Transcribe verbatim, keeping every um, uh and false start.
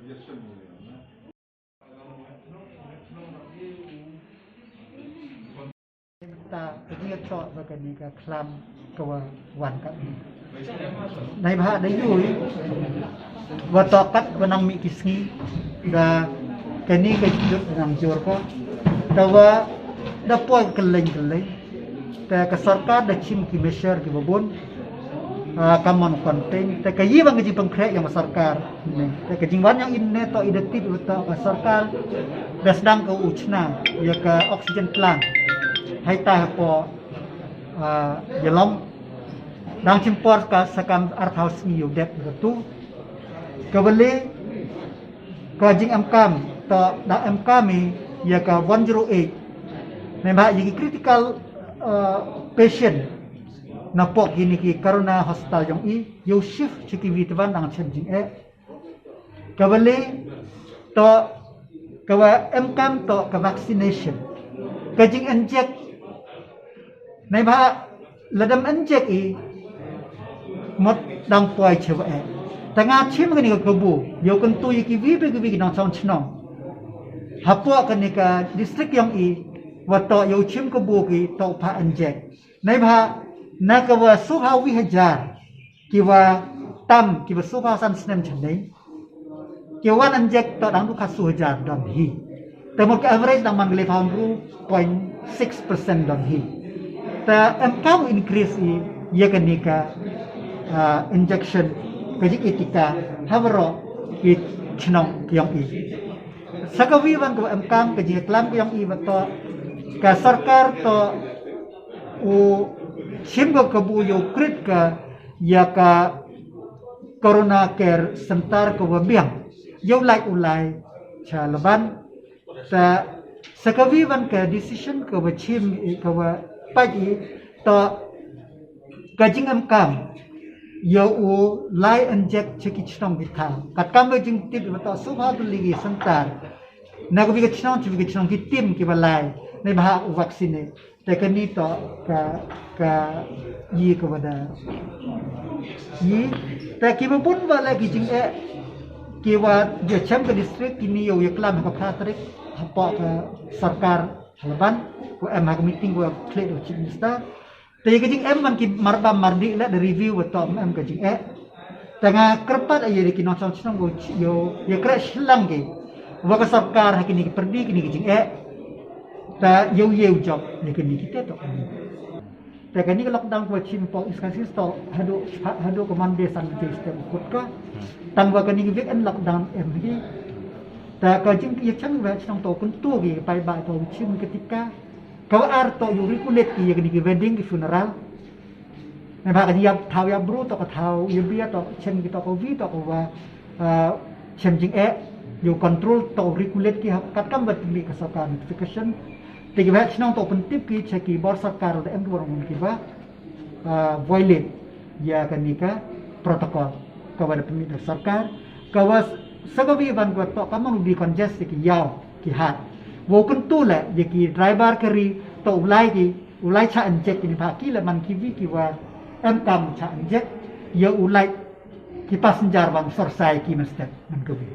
Ta ka jingtoh ba kani ka khlam ka wa wan ka ni. Neibhah da yoo i wa toh kat wa nang mih ki sngi da kani ka jut nang jur ka. Te wa da poi kylleng kylleng. Te ka sorkar da chim ki measure ki babun. Ah, ka mon contain. Te ka yi bang ka jingpynkhreh yong ka sorkar. Te ka jingwan yong i ne toh i da tip wa toh ka sorkar da sdang ka u chna ya ka oxygen plant. Hei ta hapoh, ah, Yalong. Dang chim por ka sakam arphaw sngi yow dep ka tu. Ka bale ka jingemkam toh da emkam i ya ka one zero eight. Neibhah ya ki critical, ah, patient na pok kini ki Corona Hospital yong i yow shift cha ki wi te wan dang chem jingeh. Ka bale toh ka wa emkam toh ka vaccination. Ka jinginject. Neibhah lada em inject i mut dang poi che wa eh. Te nga chim kani ka kabu yow kyntu ya ki wi ba ki wi ki nongchong chnong hapoh kani ka district yong i wa toh yow chim kabu ki toh pha inject. Neibhah na ka wa soophaw wi hajar ki wa tam ki wa soophaw san snem chane. Ki wa wan inject toh dang du khatsaw hajar don hi. Te mut ka average dang man ka lephaw ynru point six percent don hi. Te emkam increase i ya kani ka, ah, injection ka jing i tika ha waroh ki chnong ki yong i. Sa ka wi wan ka wa emkam ka jingklam ka yong i wa toh ka sorkar toh u chim ka kabu yow create ka ya ka Corona Care Center ka wa biang. Yow lai u lai cha Laban. Te sa ka wi wan ka decision ka wa chim i ka wa pait i toh ka jingemkam yow u lai inject cha ki chnong ki thaw. Katkam wa jingtip wa toh soophaw tylli ki center. Na ka wi ka chnong cha wi ka chnong ki team ki wa lai. Neibhah u vaccinate. Te kani toh ka, ka yi ka wa da yi. Te ki wa bun wa le ki jingeh ki wa ya chem ka district kini yow ya klam ha ka phra tarik hapoh ka sorkar ha Laban. Wa em ha ka meeting wa khlieh da u Chief Minister. Te ya ka jingem man ki marbam mardih le da review wa toh em ka jingeh. Te nga kyrpad ya ki nongchong chnong yow, yow ya kreh shlang ki wa ka sorkar ha kini ki pyrdi kini ki jingeh. Te yow yow jop ya kini ki te toh kani. Te kani ka lockdown ka wa chim poh East Khasi Hills toh haduh, haduh ka Monday san baje step kut ka. Tang wa kani ka weekend lockdown em hi. Te ka jing ya chem wa chnong toh kyntu ki paidbah toh chim ka tika. Ka wa ar toh yow regulate ki ya kani ki wedding ki funeral. Neibhah ka jingïap thaw ïap bru toh ka thaw ïa bia toh chem ki toh ka wi toh ka wa, ah, chem jingeh, yow control toh regulate ki ha katkam wa tip ka sorkar notification. Te ki wa chnong toh pyntip ki cha ki bor sorkar da em ki bor ki wa, ah, violate ïa kani ka protocol ka wa da pynmih da sorkar. Ka wa sa ka wi wan ka wa toh ka man u decongest ïa ki yaw ki hat. Wow kyntu le ïa ki driver kari toh u lai ki, u lai chah inject kini bha ki le man ki wi ki wa em kam chah inject, ïa u lai ki passenger wa ym sor sai ki mynstep man ka wi.